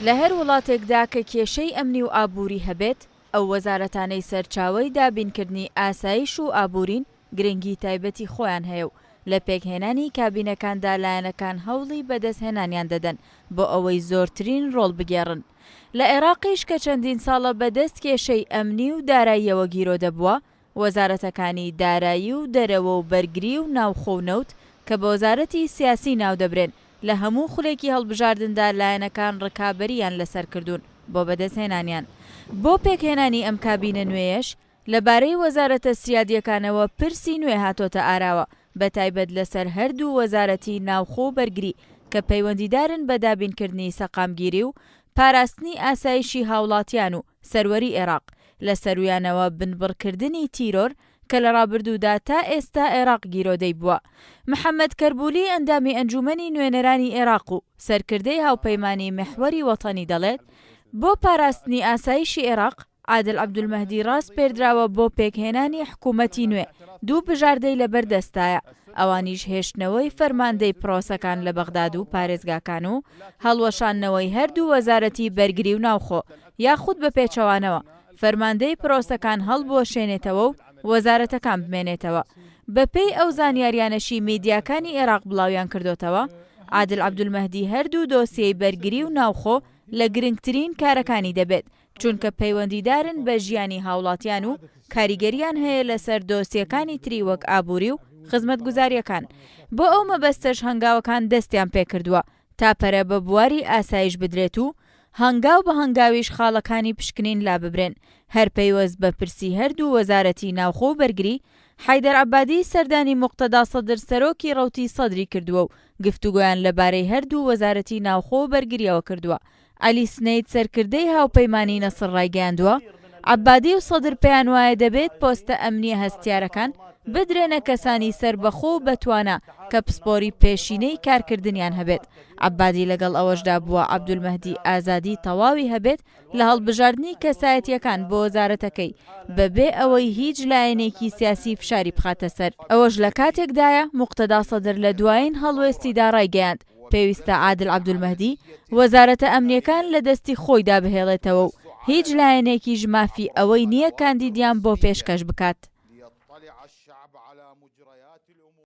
لە هەر وڵاتێکدا کە کێشەی ئەمنی و ئابووری هەبێت، ئەو وەزارەتانەی سەرچاوەی دابینکردنی ئاسایش و ئابوورین گرنگی تایبەتی خۆیان هەیە و لە پێکهێنانی کابینەکاندا لایەنەکان هەوڵی بەدەستهێنانیان دەدەن بۆ ئەوەی زۆرترین ڕۆڵ بگێڕن. لە عێراقیش کە چەندین ساڵە بەدەست کێشەی ئەمنی و داراییەوە گیرۆدە بووە، وەزارەتەکانی دارایی و دەرەوە و بەرگری و ناوخۆ و نەوت کە بە وەزارەتی سیاسی ناودەبرێن، لە هەموو خولێکی هەڵبژاردندا لایەنەکان ڕکابەرییان لەسەر کردوون بۆ بەدەستهێنانیان. بۆ پێکهێنانی ئەم کابینە نوێیەش، لەبارەی وەزارەتە سیادییەکانەوە پرسی نوێ هاتۆتە ئاراوە، بەتایبەت لەسەر هەردوو وەزارەتی ناوخۆ و بەرگری کە پەیوەندیدارن بە دابینکردنی سەقامگیری و پاراستنی ئاسایشی هاوڵاتیان و سەروەری ئێراق، لە سەروویانەوە بنبڕکردنی تیرۆر کە لە ڕابردوودا تا ئێستا ئێراق گیرۆدەی بووە. محەمەد کەربولی ئەندامی ئەنجوومەنی نوێنەرانی ئێراق و سەرکردەی هاوپەیمانی میحوەری وەتەنی دەڵێت، بۆ پاراستنی ئاسایشی ئێراق، عادل عەبدولمەهدی ڕاسپێردراوە بۆ پێکهێنانی حکوومەتی نوێ، دوو بژاردەی لەبەردەستایە، ئەوانیش هێشتنەوەی فەرماندەی پرۆسەکان لە بەغداد و پارێزگاکان و هەڵوەشاندنەوەی هەردوو وەزارەتی بەرگری و ناوخۆ، یاخود بە پێچەوانەوە فەرماندەی پرۆسەکان هەڵبوەشێنێتەوە و وەزارەتەکان بمێنێتەوە. بەپێی ئەو زانیاریانەشی میدیاکانی ئێراق بڵاویان کردۆتەوە، عادل عەبدولمەهدی هەردوو دۆسیەی بەرگری و ناوخۆ لە گرنگترین کارەکانی دەبێت، چونکە پەیوەندیدارن بە ژیانی هاوڵاتیان و کاریگەریان هەیە لەسەر دۆسیەکانی تری وەک ئابوری و خزمەتگوزاریەکان. بۆ ئەو مەبەستەش هەنگاوەکان دەستیان پێکردووە تا پەرە بە بواری ئاسایش بدرێت و هەنگاو بە هەنگاویش خاڵەکانی پشکنین لاببرێن. هەر پەیوەست بە پرسی هەردوو وەزارەتی ناوخۆ و بەرگری، حەیدەر عەبادی سەردانی موقتەدا سەدر سەرۆکی ڕەوتی سەدری کردووە و گفتوگۆیان لەبارەی هەردوو وەزارەتی ناوخۆ و بەرگرییەوە کردووە. عەلی سنەید سەرکردەی هاوپەیمانیی نەسڕ ڕایگەیاندووە، عەبادی و سەدر پێیانوایە دەبێت پۆستە ئەمنییە هەستیارەکان بدرێنە کەسانی سەربەخۆ و بەتوانا کە پسپۆری پێشینەی کارکردنیان هەبێت. عەبادی لەگەڵ ئەوەشدا بووە عەبدولمەهدی ئازادی تەواوی هەبێت لە هەڵبژاردنی کەسایەتییەکان بۆ وەزارەتەکەی بەبێ ئەوەی هیچ لایەنێکی سیاسی فشاری بخاتە سەر. ئەوەش لە کاتێکدایە موقتەدا سەدر لە دوایین هەڵوێستیدا ڕایگەیاند، پێویستە عادل عەبدولمەهدی وەزارەتە ئەمنییەکان لە دەستی خۆیدا بهێڵێتەوە و هیچ لایەنێکیش مافی ئەوەی نییە کاندیدیان بۆ پێشکەش بکات.